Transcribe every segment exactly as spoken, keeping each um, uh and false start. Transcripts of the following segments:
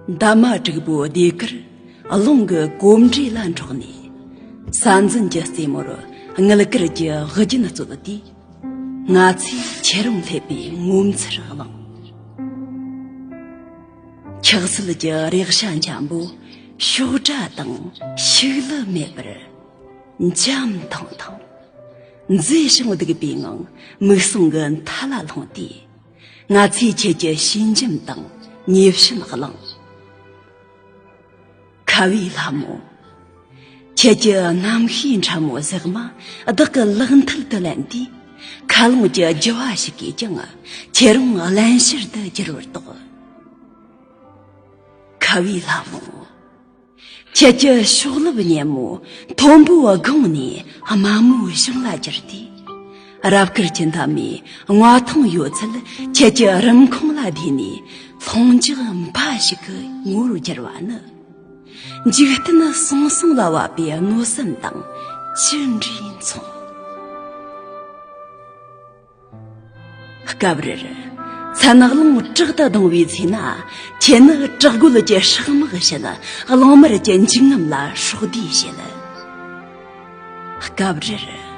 འདབ་མ་དྲུག་པོའི་ཟློས་གར་རླུང་གི་གོམ་འགྲོས་ལ་འཕྲོག་ནས། ས་འཛིན་གྱི་རྩེ་མོར་དངུལ་དཀར་གྱི་གདན་བཙོས་ཏེ། ང་ཚོས་ཁྱེད་རང་སླེབས་པའི་ངོ་མཚར་གླེང་། ཆགས་སྲེད་ཀྱི་རེག་བྱ་འཇམ་པོ་ཕྱོགས་བྲལ་དང་ཤུགས་ལས་མེད་པར་འཇམ་ཐང་ཐང་། མཛེས་ཤིང་སྡུག་པའི་ངང་མིག་ཟུང་གི་མཐའ་ལ་ལྷུང་སྟེ། ང་ཚོས་ཁྱེད་ཀྱི་ཞི་འཇམ་དང་ཉེ་ཞན་གླེང་། ཁ་བའི་ལྷ་མོ། ཁྱེད་ཀྱི་རྣམ་ཤེས་ཕྲ་མོ་ཟེགས་མ་བདག་གི་ལག་མཐིལ་དུ་ལེན་དུས། མཁའ་ཀློང་གི་རྒྱུ་བ་ཞིག་གིས་ཀྱང་ཁྱེད་རང་རླན་གཤེར་དུ་བསྒྱུར་བར་དོགས། ཁ་བའི་ལྷ་མོ། ཁྱེད་ཀྱི་ཤོག་ལེབ་སྙན་མོ་མཐོན་པོའི་སྒང་ནས་དམའ་མོའི་ཞིང་ལ་གྱུར་ཏེ། རབ་དཀར་གྱི་འདབ་མའི་མངའ་ཐང་ཡོད་ཚད་ཁྱེད་ཀྱི་རིམ་ཁོང་ལ་བསྡུས་ནས་ལྷུང་འཇགས་འབའ་ཞིག་གི་ངོ་བོར་གྱུར་བ་ནི། འཇིག་རྟེན་སོང་སོང་ལ་བབ་པའི་གནོད་སེམས་དང་ཅི་འདྲའི་མཚུངས། སྐབས་རེར། མཚན་གླང་བྲག་ཏུ་ལྡིང་བའི་ཚེ་ན། ཁྱེད་ནི་བྲག་རྒོད་ཀྱི་སྲེག་དམག་བཞིན་གླང་དམར་གྱི་འཇིགས་རྔམ་ལ་སྲོག་བསྡོས་བྱེད། སྐབས་རེར།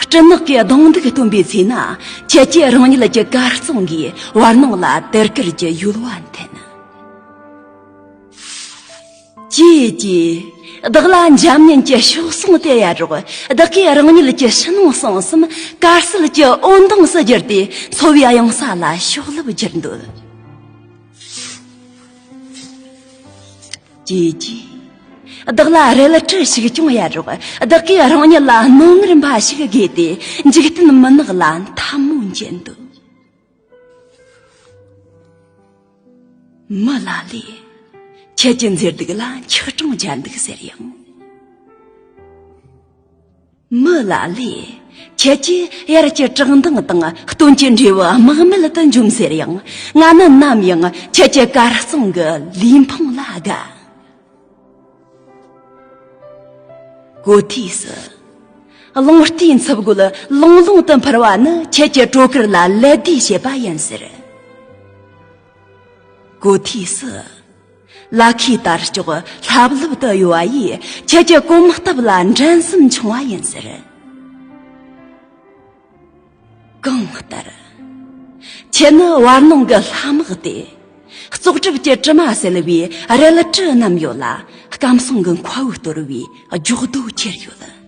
སྤྲིན་ནག་གིས་གདོང་འདུག་སྟོན་པའི་ཚེ་ན། ཁྱེད་ཀྱིས་རང་ཉིད་ཀྱི་གར་རྩང་གིས་བར་སྣང་ལ་དར་དཀར་གྱི་ཡུལ་བ་འཐེན། ཀྱེ་ཀྱེ། བདག་ལ་འཇམ་མཉེན་གྱི་གཤོག་ཟུང་སྟེར་ཡ་རོགས། བདག་གིས་རང་ཉིད་ཀྱི་ཕྱི་ནང་གསང་གསུམ་དཀར་གསལ་གྱི་འོད་མདངས་སུ་བསྒྱུར་ཏེ། འཚོ་བའི་གཡང་ས་ལ་ཤོག་ལེབ་བསྒྱུར་འདོད། ཀྱེ་ཀྱེ། བདག་ལ་རལ་གྲི་ཞིག་རྐྱོང་ཡ་རོགས། བདག་གིས་རང་ཉིད་ལ་རྣོ་ངར་འབའ་ཞིག་བགོས་ཏེ། འཇིག་རྟེན་མུན་ནག་ལ་འཐབ་མོ་འཇལ་འདོད། མི་ལ་ལས། ཁྱེད་ཀྱི་མཛེས་སྡུག་ལ་འཁྱག་གྲོང་བརྒྱབ་འདུག་ཟེར་ཡང་། མི་ལ་ལས། ཁྱེད་ཀྱིས་དབྱར་གྱི་བཀྲག་མདངས་དང་སྟོན་གྱི་འབྲས་བུ་རྨེག་མེད་དུ་འཇོམས་ཟེར་ཡང་། ང་ནི་ནམ་ཡང་ཁྱེད་ཀྱི་གར་རྩང་གི་ལུས་འཕང་ལ་དགའ། གོ་ཐོས་སུ། རླུང་རྟའི་འཚུབ་རྒོད་ལོང་ལོང་དུ་འཕུར་བ་ནི་ཁྱེད་ཀྱི་བྲོ་གར་ལ་ལད་ཟློས་བྱེད་པ་ཡིན་ཟེར། གོ་ཐོས་སུ། ལ་ཁའི་དར་ལྕོག་ལྷབ་ལྷུབ་ཏུ་གཡོ་བ་ཡིས་ཁྱེད་ཀྱི་གོམ་སྟབས་ལ་འགྲན་སེམས་ཆུང་བ་ཡིན་ཟེར། གང་ལྟར། ཁྱེད་ནི་བར་སྣང་གི་ལྷ་དམག་སྟེ། བཙོག་གྲབས་ཀྱི་དྲི་མ་སེལ་བའི་རལ་གྲི་བསྣམས་ཡོད་ལ། སྐམ་སོང་གི་མཁའ་དབུགས་གཏོར་བའི་སྒྱོགས་རྡོ་ཁྱེར་ཡོད།